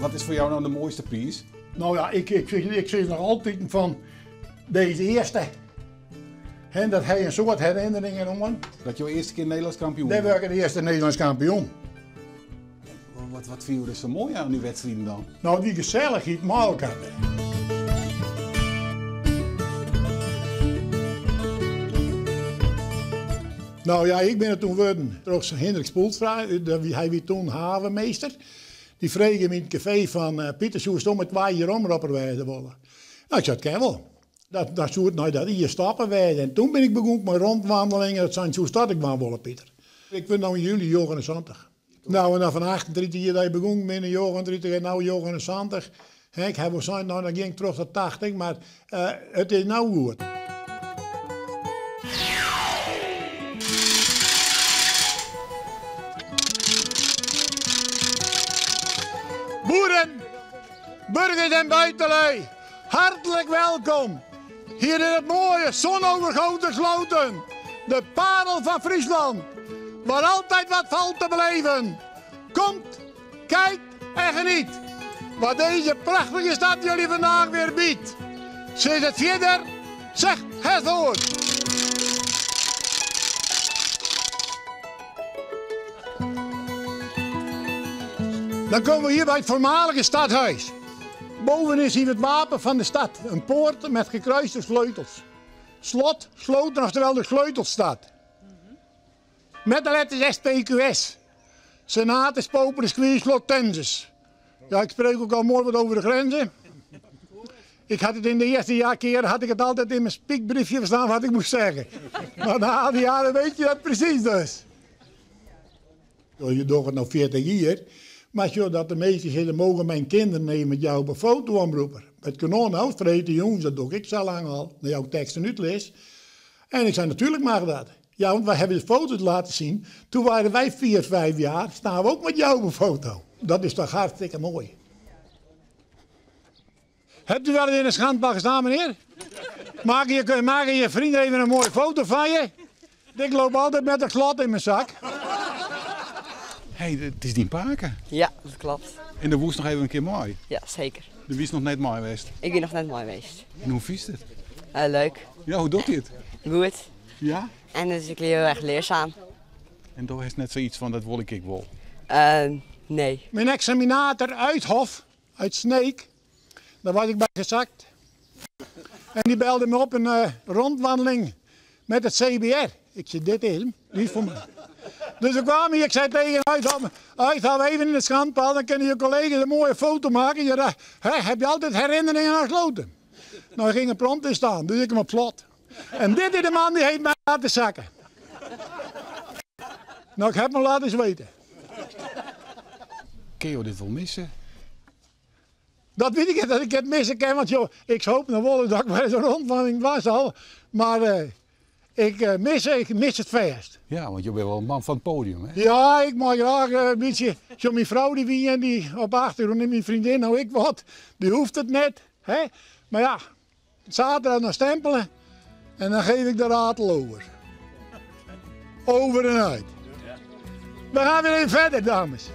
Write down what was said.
Wat is foar jou no de moaiste priis? No ja, ik, ik, ik sis noch altiten fan deze earste. En dat hy in soad herinneringen oan. Dat jo earste kear Nederlânsk kampioen. Dêr wurd ik de earste Nederlânsk kampioen. Wat, wat fine jo der sa moai oan dy wedstriden dan? No, dy gesellichheid mei elkoar. No ja, ik bin it toen wurden troch Hindrik Spoelstra, hy wie toen havenmeester. Dy frege my yn it kafee fan Pieter, soest om 'e twa jier omropper wêze wolle? No, ik sei, dat kin wol. Dat, dat soe it nei dat jier stoppe wêze. En toen bin ik begûn mei rondwandelingen, dat seinen, soest dat ek dwaan wolle, Pieter? Ik wurd no yn july 79. No, en dan fan 38 jier dat je begûn binne, 39 en no 79. Hè, ik ha wol sein, no dan gean ik troch tot 80, mar uh, it is no goed. Boeren, burgers en buitenlui, hartelijk welkom hier in het mooie zonovergoten Sloten, de parel van Friesland, waar altijd wat valt te beleven. Komt, kijkt en geniet wat deze prachtige stad jullie vandaag weer biedt. Zit het verder? Zeg het woord. Dan komen we hier bij het voormalige stadhuis. Bovenin zien we het wapen van de stad. Een poort met gekruiste sleutels. Slot, sloten, oftewel de sleutelstad. Met de letters SPQS. Senatus Populus Qui Slotensis. Ja, ik spreek ook al mooi wat over de grenzen. Ik had het in de eerste jaar keer had ik het altijd in mijn spiekbriefje verstaan wat ik moest zeggen. Maar na al die jaren weet je dat precies dus. Je docht it no 40 jier, mar sjoch dat de minsken sizze, mogen mijn kinderen even met jou op 'e foto omroeper. It kanon no, freedtejûns, dat doch ik sa lang al, dan jou ik tekst en útlis. En ik sei, natuurlijk mag dat. Ja, want wij hebben de foto's laten zien. Toen waren wij 4, 5 jaar, staan we ook met jou op een foto. Dat is toch hartstikke mooi. Hebt u wel eens in een schandpaal gestaan, meneer? Maak je, maak je vrienden even een mooie foto van je? Ik loop altijd met een slot in mijn zak. Hey, it is dyn pake. Ja, dat klopt. En do woest noch even in kear mei? Ja, seker. Do wiest noch net mei west? Ik bin noch net mei west. En hoe fynst it? Leuk. Ja, hoe docht it? Goed. Ja? En it is ek hiel erch learzaam. En do hast net sayts fan dat wol ik ek wol? Nee. Mijn examinator Uithof uit Sneek, daar was ik bij gezakt. En die belde me op een uh, rondwandeling met het CBR. Ik zei, dit is hem, die is voor mij. Dus ik kwam hier, ik zei tegen Uithof, Uithof even in de schandpaal, dan kunnen je collega's een mooie foto maken. Je, hè, heb je altijd herinneringen aan Sloten? Nou, hij ging er prompt in staan, dus ik hem op slot. En dit is de man die heeft mij laten zakken. Nou, ik heb me laten zweten. Kinne jo dit wol misse? Dat wit ik net dat ik it misse kin, want joh, ik hoop noch wol dat ik wer in rondwandeling was al. Mar uh, ik, uh, mis, ik mis it fêst. Ja, want jo binne wol in man fan it podium, hè? Ja, ik mei graach eh, in bytsje. Sjoch, myn frou dy wie en dy op de achtergrûn en myn freondin, no ik wat, dy hoecht it net. Hè? Mar ja, zaterdag noch stempelen en dan geef ik de ratel over. Over en uit. We gaan weer even verder, dames.